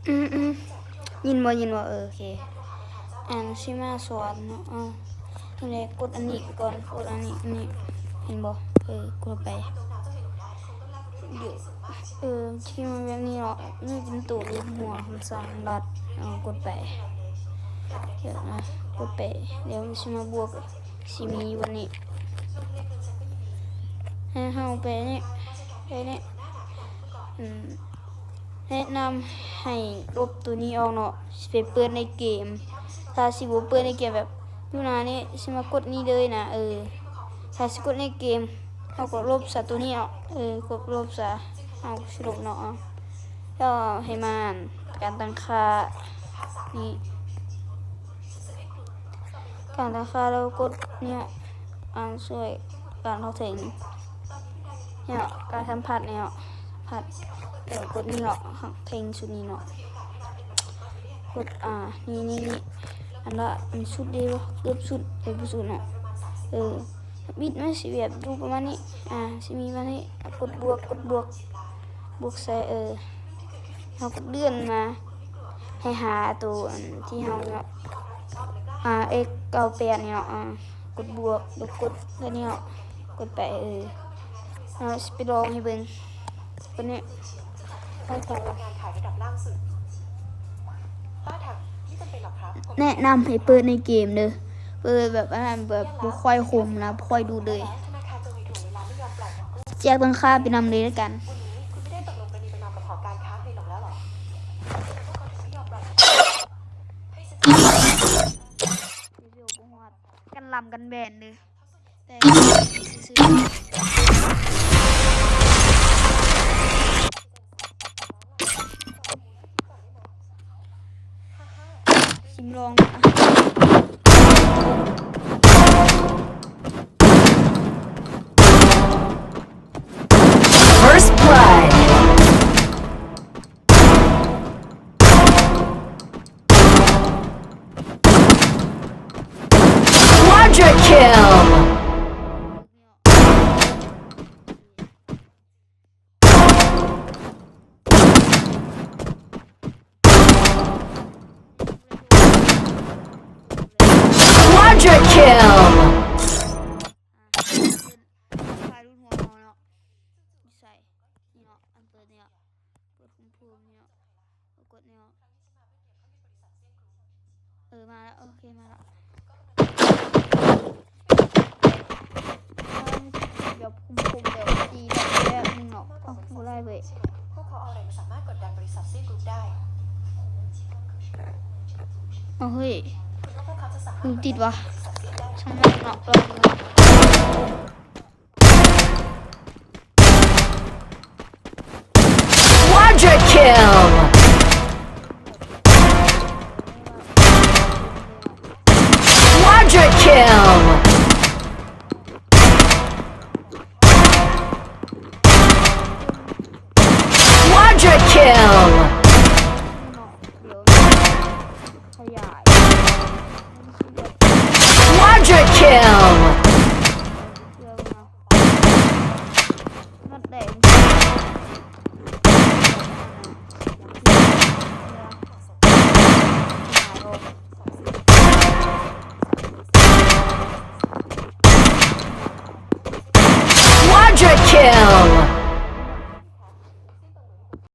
ອືມໆ ຍິນບໍ່ ຍິນບໍ່? ເອີ ໂອເຄ ອັນ ຊິມາສອນເນາະ. ເອີ ນີ້ແຫຼະ ກົດອັນນີ້ກ່ອນ ກົດອັນນີ້ ອັນນີ້ ເຫັນບໍ່? ເອີ ກົດໄປ ເອີ ທີ່ມັນແບບນີ້ເນາະ ນີ້ເປັນໂຕເລັບຫົວ ຄຳສັ່ງລັດ ເອົາ ກົດໄປ ດຽວນະ ກົດໄປ ດຽວຊິມາບວກ ຊິມີຢູ່ນີ້ ໃຫ້ເຮົາໄປນີ້ ໄປນີ້ ອືມ ແນະນຳໃຫ້ລົບໂຕນີ້ອອກເນາະ ຊິໄປເປີດໃນເກມ. ຖ້າຊິບໍ່ເປີດໃນເກມ ແບບຢູ່ໜ້ານີ້ ຊິມາກົດນີ້ເລີຍນະ. ເອີ ຖ້າຊິກົດໃນເກມ ເຮົາກໍລົບຊະໂຕນີ້ອອກ. ເອີ ກົດລົບຊະ ເຮົາຊິລົບເນາະ. ແລ້ວໃຫ້ມາການຕັ້ງຄ່ານີ້ ການຕັ້ງຄ່າ ແລ້ວກົດນີ້ ອາ ຊ່ວຍການເຂົ້າເຖິງ ນີ້ເນາະ ການສຳຜັດນີ້ເນາະ ສຳຜັດ ແລ້ວກົດນີ້ເນາະ ເທິງສຸດນີ້ເນາະ ກົດ ອາ ນີ້ໆໆ ອັນລະ ອັນສຸດເດ ເກືອບສຸດ ເອີ ບໍ່ສຸດເນາະ ເອີ ບິດມັນຊິແບບຢູ່ປະມານນີ້ ອາ ຊິມີປະມານນີ້ ກົດບວກ ກົດບວກ ບວກໃສ່ ເອີ ເຮົາກໍເລື່ອນມາ ໃຫ້ຫາໂຕອັນທີ່ເຮົາເນາະ ອາ ເອັກເກົ້າແປດນີ້ເນາະ ອາ ກົດບວກ ແລ້ວກົດ ແລ້ວນີ້ເນາະ ກົດໄປ ເອີ ເຮົາຊິໄປລອງໃຫ້ເບິ່ງ ຕົວນີ້ ແນະນຳໃຫ້ເປີດໃນເກມເດີ ເປີດແບບອັນນັ້ນ ແບບບໍ່ຄ່ອຍຄົມນະ ບໍ່ຄ່ອຍດູດເລີຍ. ແຈ້ງຕັ້ງຄ່າໄປນຳເລີຍລະກັນ. ກັນລຳກັນແບນເດີ ແຕ່ຊື່ໆ ຊິມລອງ First blood. Quadra kill. Quadra kill. ໄຟລຸດຫົວເຮົາເນາະ ຢູ່ໃສ? ນີ້ເນາະ ອັນເປີດນີ້ເນາະ ເປີດພຸ້ມໆ ນີ້ເນາະ ກົດນີ້ເນາະ ເອີ ມາແລ້ວ ໂອເຄ ມາແລ້ວ ແບບຄຸມໆ ແບບຕີແບບໜຶ່ງເນາະ ເອົ້າ ບໍ່ໄດ້ເວີຍ ພວກເຂົາເອົາແຮງສາມາດກົດດັນບໍລິສັດ Sea Group ໄດ້ ເອົາ ເຮີ້ຍ ຫູຕິດຫວາ ຊ່າງແມ່ງເນາະ ລອງເບິ່ງ. Quadra kill. Quadra kill. Quadra kill. ຂະຫຍາຍ